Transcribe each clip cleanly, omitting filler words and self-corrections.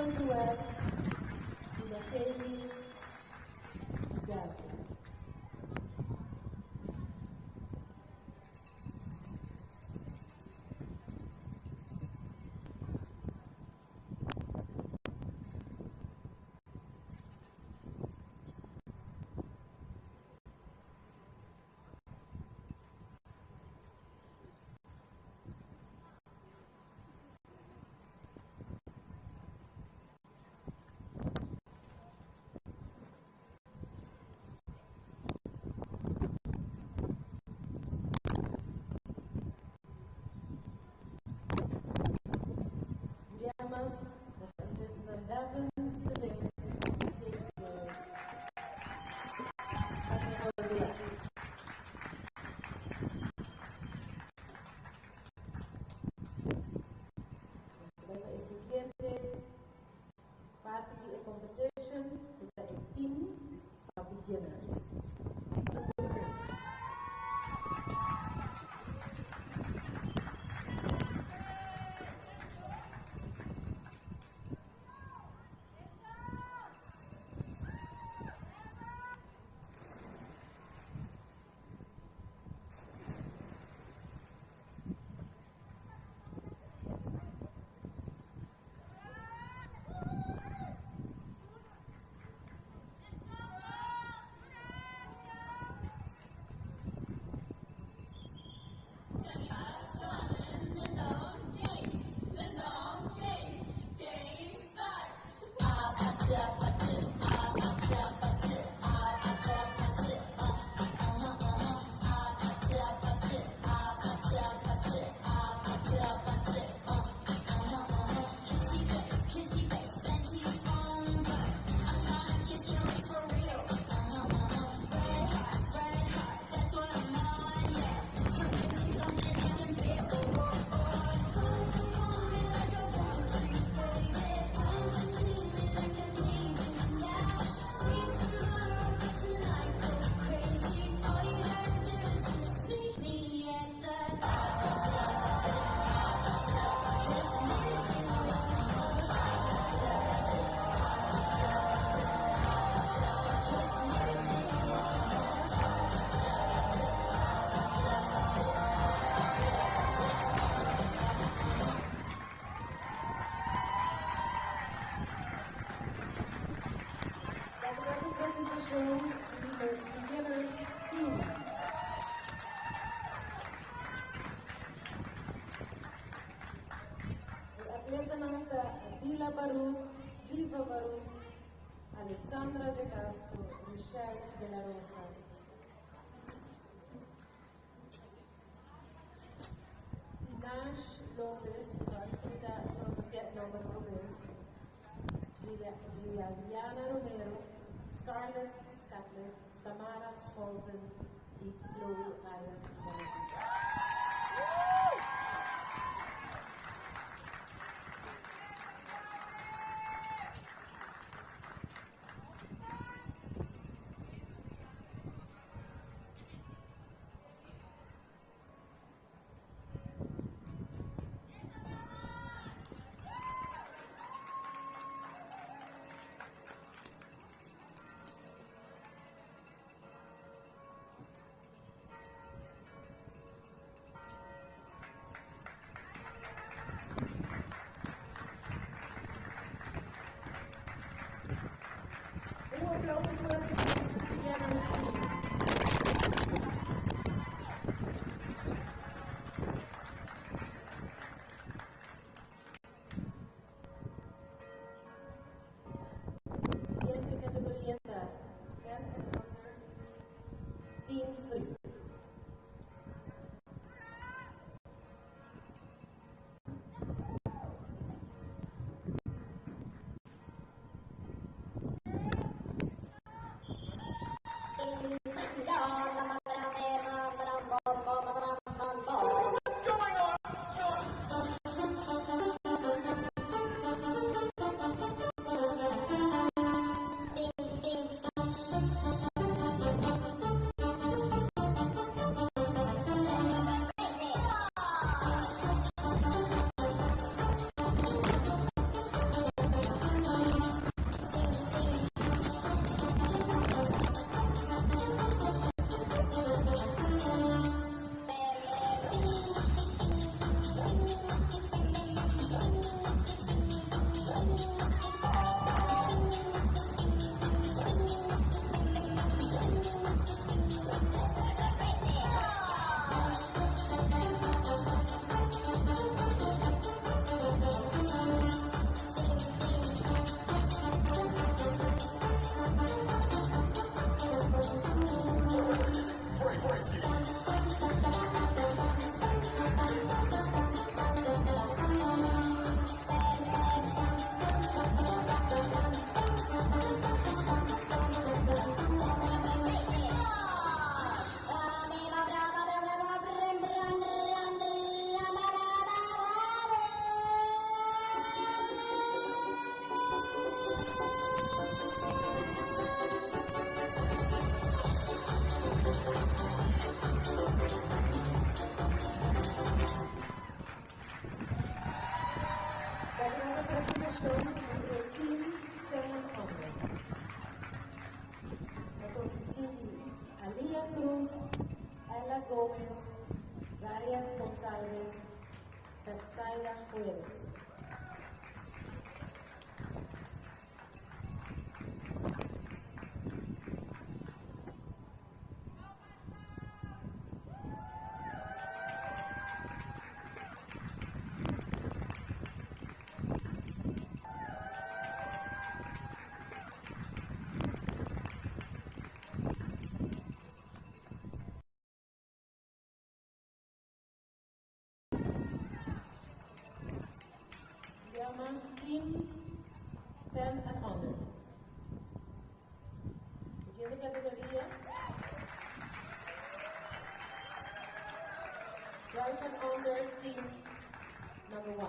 Drouet i Naheli Delta. Damas, nos ta invita Devin de Wit to take the categoria. Nos ta bai pa e siguiente parti di e competition, ku ta e team pa beginners. Esaki ta e presentashon di nos beginners team. E atletanan ta Adila Barut, Ziva Barut, Alessandra De Castro, Michelle De La Rosa. Tinash Lopez, sorry si mi ta pronuncia e nomber robes, Giuliana Romero, Scarlett Scatliff, Samara Scholten y Chloe Arias Bonaventura. Puedes. Diamants Team 10 and Under. Siguiente categoria. 12 and Under Team number 1.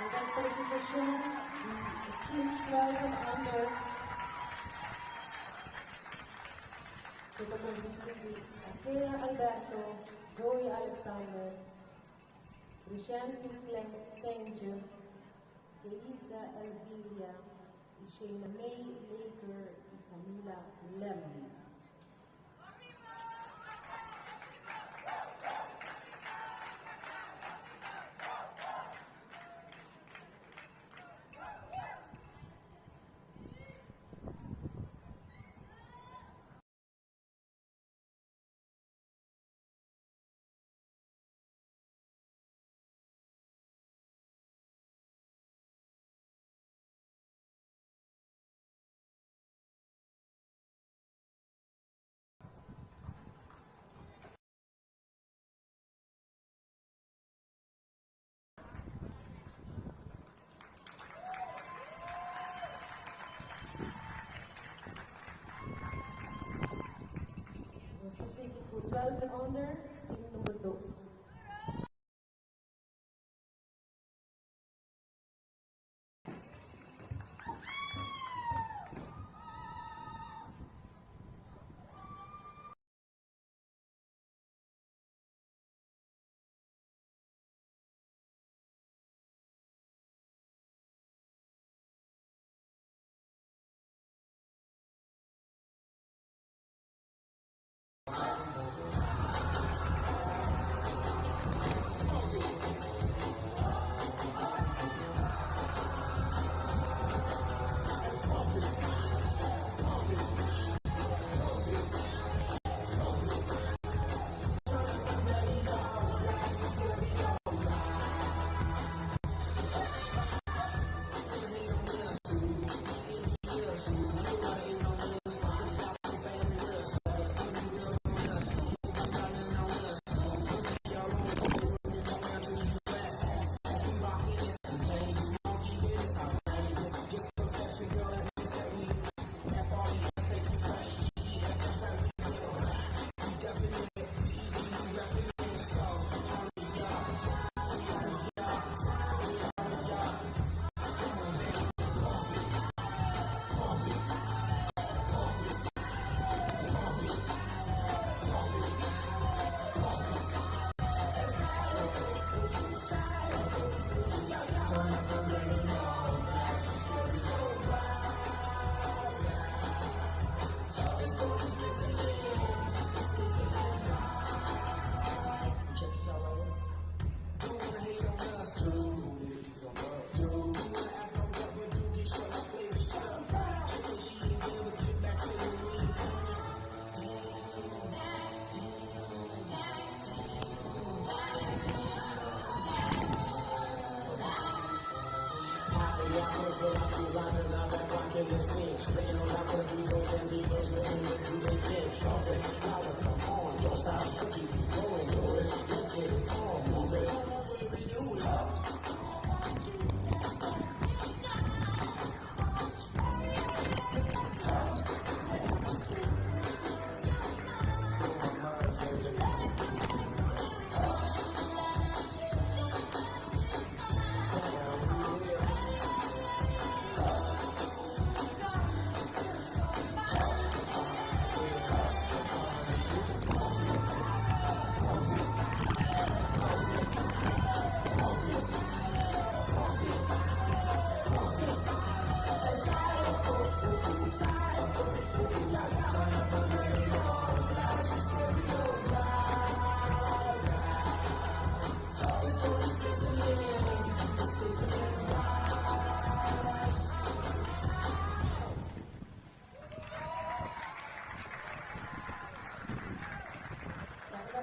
Cu presentacion di Team 12 and Under, cu ta consisti di Athea Alberto, Zoe Alexander, Richanti Sanger, Geisa Elvilia, y Shayna May Laker y Camila Lems. Ku 12 and under, team number 2.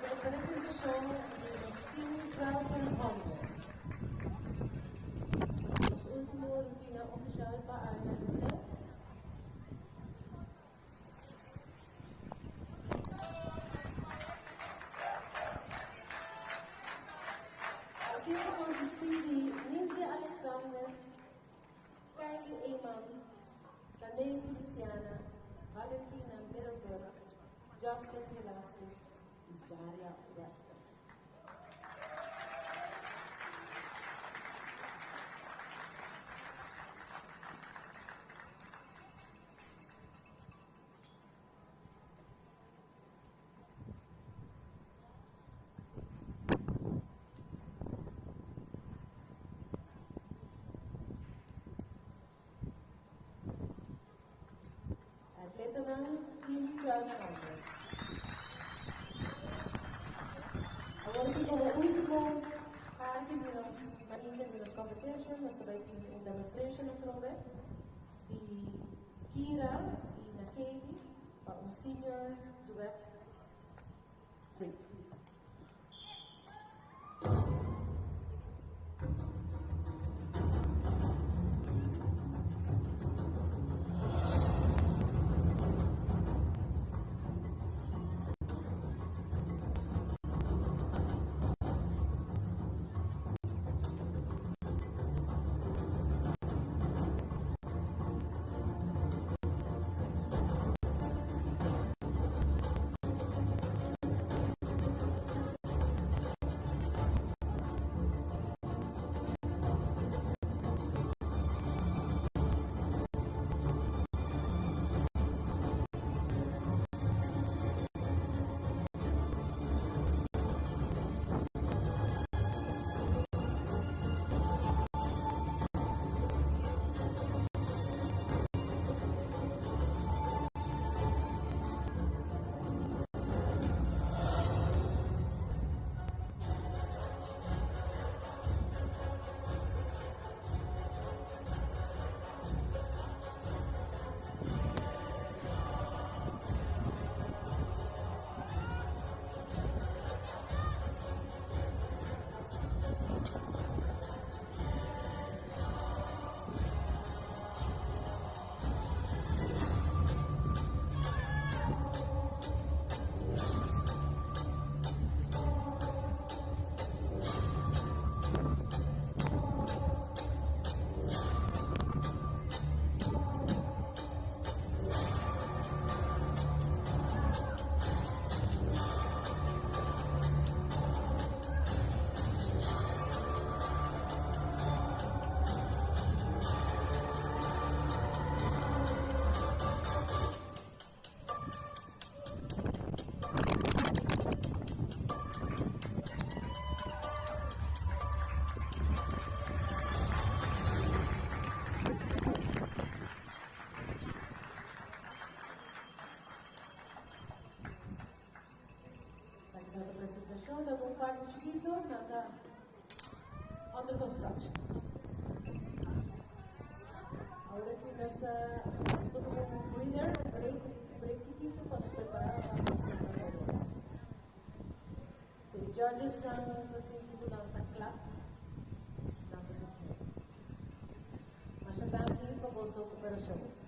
E presentacion di nos team 12 and under. Nos ultimo rutina oficial pa awe. E team ta consisti di Lindsay Alexander, Kylie Eman, Laney Feliciana, Valentina Middelburg, Justin Velasquez y Zaria Wester. Atletanan team 12 under. Awor aki como ultimo parti di nos mainta di nos competition, nos ta bay tin un demonstration atrobe di Kira y Nakeli pa un senior duet free. E presentacion di un parti chikito, nan ta under construction. Awor aki nos ta, nos por tuma un breather, un break, un break chikito pa nos prepara pa nos competidores. The judges nan ta sinti cu nan ta cla, nan ta dismiss. Masha danki pa boso cooperacion.